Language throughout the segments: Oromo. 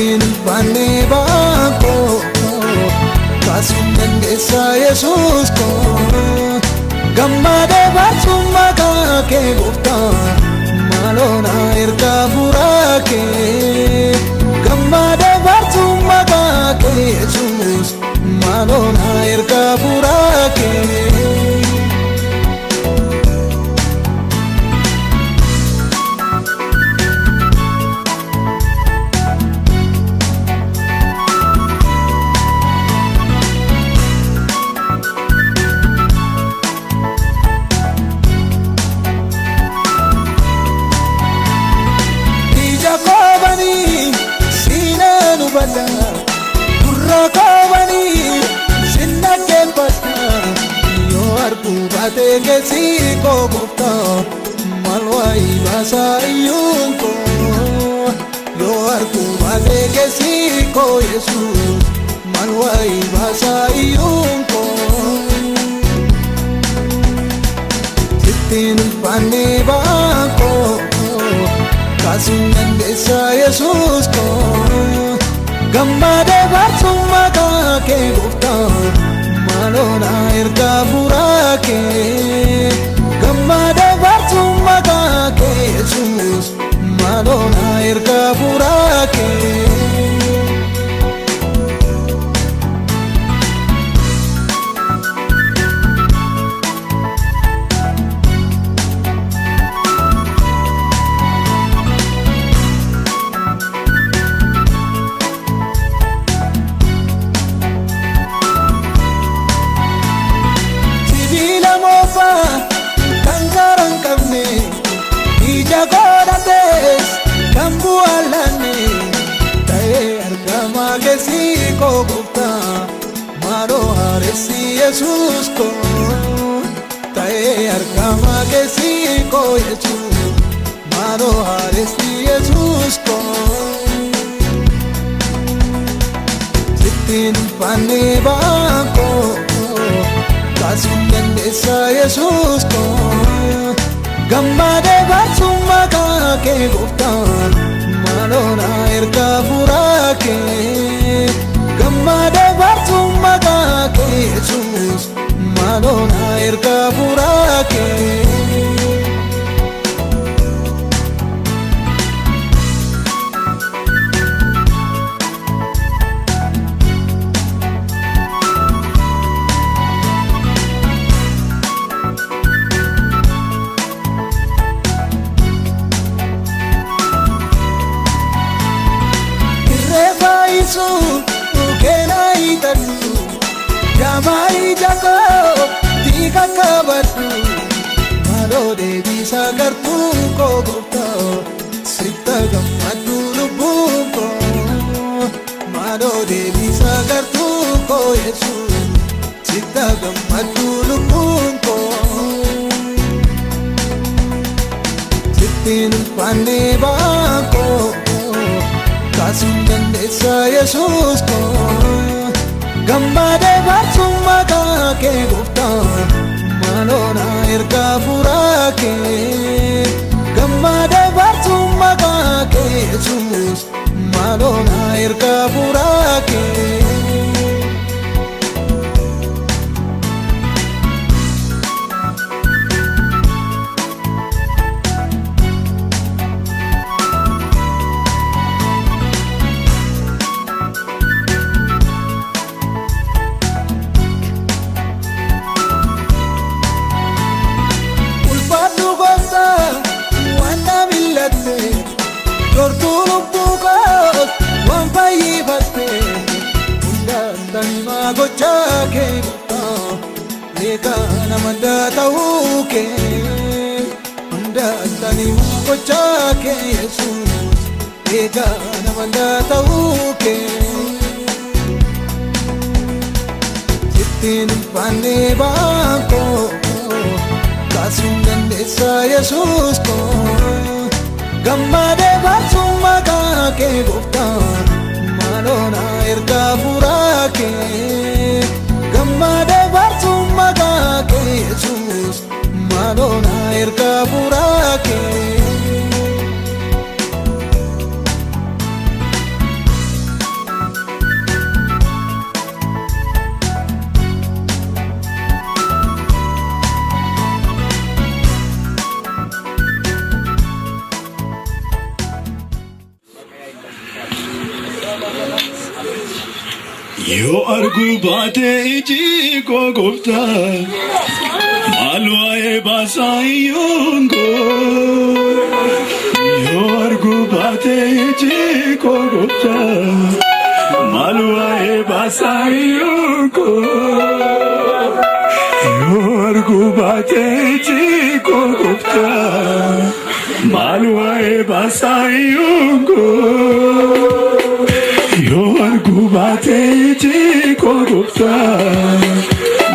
Sittiin ulfaannee ba'aan koo kaasuun dandeessaa Yesuus koo. Gammadee baasuun maqaa kee gooftaa maaloo na ergaa furaa kee. Gammadee baasuun maqaa kee Yesuus maaloo na ergaa furaa kee. Ija koobanii siinaan hubadha, gurra koobanii sin dhaggeeffadha. Yoo arguu baatee keessi koo gooftaa maal waayii baasaa iyyuun koo. Yoo arguu baatee keessi koo Yesuus maal waayii baasaa iyyuun koo. Sittiin ulfaannee ba'aan koo kaasuun dandeessaa Yesuus koo. Gammadee baasuun maqaa kee gooftaa maaloo na ergaa furaa kee. Gammadee baasuun maqaa kee Yesuus maaloo na ergaa furaa kee. Sibiila moofaa kan gaara hin qabne, ija godhates kan bu'aa laanne, ta'ee argamaa keessi koo gooftaa maaloo haaressi Yesuus koo. Ta'ee argamaa keessi koo Yesuus maaloo haaressi Yesuus koo. Sittiin ulfaannee ba'aan koo kaasuun dandeessaa Yesuus koo. Gammadee baasuun maqaa kee gooftaa maaloo na ergaa furaa kee. Gammadee baasuun maqaa kee Yesuus maaloo na ergaa furaa kee. Irree faayisuu keenaa hiixadhu, jaamaa ija koo tiika qabadhu. Maaloo deebisaa gartuu koo gooftaa sitta gammaddu lubbuun koo. Maaloo deebisaa gartuu koo Yesuus sitta gammaddu lubbuun koo. Sittiin ulfaannee ba'aan koo kaasuun dandeessaa Yesuus koo. Gammadee baasuun maqaa kee gooftaa maaloo na ergaa furaa kee. Gammadee baasuun maqaa kee Yesuus maaloo na ergaa furaa kee. Ulfaadhu gooftaa waan na millatte, tortuu lubbuu koos waan fayyifatte. Hundaan himaa gochaa kee gooftaa beekaa nama ta'uu kee. Hundaan himaa gochaa kee Yesuus beekaa nama ta'uu kee. Sittiin ulfaannee ba'aan koo kaasuun dandeessaa Yesuus koo. Gammadee baasuun maqaa kee gooftaa maaloo na ergaa furaa kee. Gammadee baasuun maqaa kee Yesuus maaloo na ergaa furaa kee. Yoo arguu baate iji koo gooftaa, maal waa'ee baasaa iyyuun koo. Yoo arguu baate iji koo gooftaa, maal waa'ee baasaa iyyuun koo. Yoo arguu baate iji koo gooftaa, maal waa'ee baasaa iyyuun koo. Yoo arguu baate iji koo gooftaa,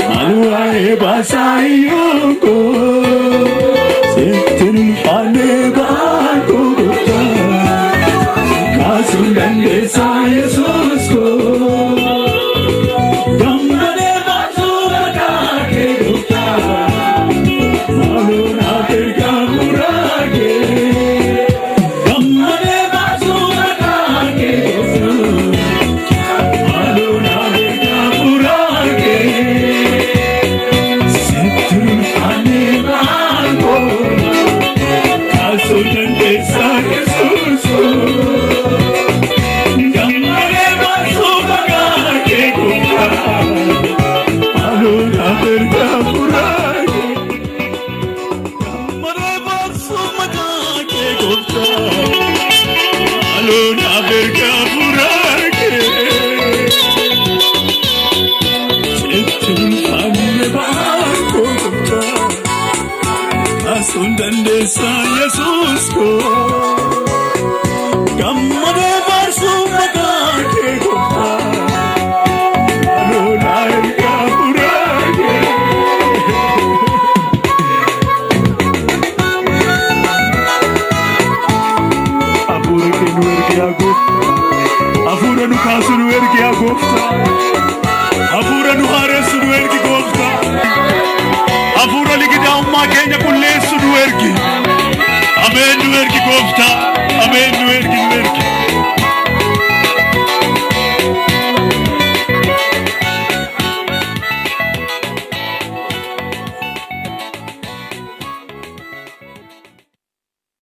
maal waa'ee baasaa iyyuun koo. Sitti ulfaanee ba'aan koo gooftaa, kaasuun dandeessaa Yesuus koo. Gammadee baasuu maqaa kee gooftaa, maaloo naaf ergaa hafuura kee. Gammadee baasuu maqaa kee gooftaa, maaloo naaf ergaa hafuura kee. Sitti ulfaanee ba'aan koo, kaasuu dandeessaa Yesuus koo. Gammadee baasuu maqaa kee gooftaa, maaloo naaf ergaa hafuura kee. Gammadee baasuu maqaa kee gooftaa, maaloo naaf ergaa hafuura kee. Sitti ulfaanee ba'aan koo gooftaa, kaasuun dandeessaa Yesuus koo. Gammadee baarsuu maqaa kee gooftaa, maaloo naa ergaa hafuura kee. Hafuura kee nu ergi yaa gooftaa. Hafuura nu kaasu nu ergi yaa gooftaa. Hafuura nu haaressu nu ergi gooftaa. Hafuura ligidaa'ummaa keenya qulleessu nu ergi. Ameen, nu ergi gooftaa. Ameen, nu ergi, nu ergi.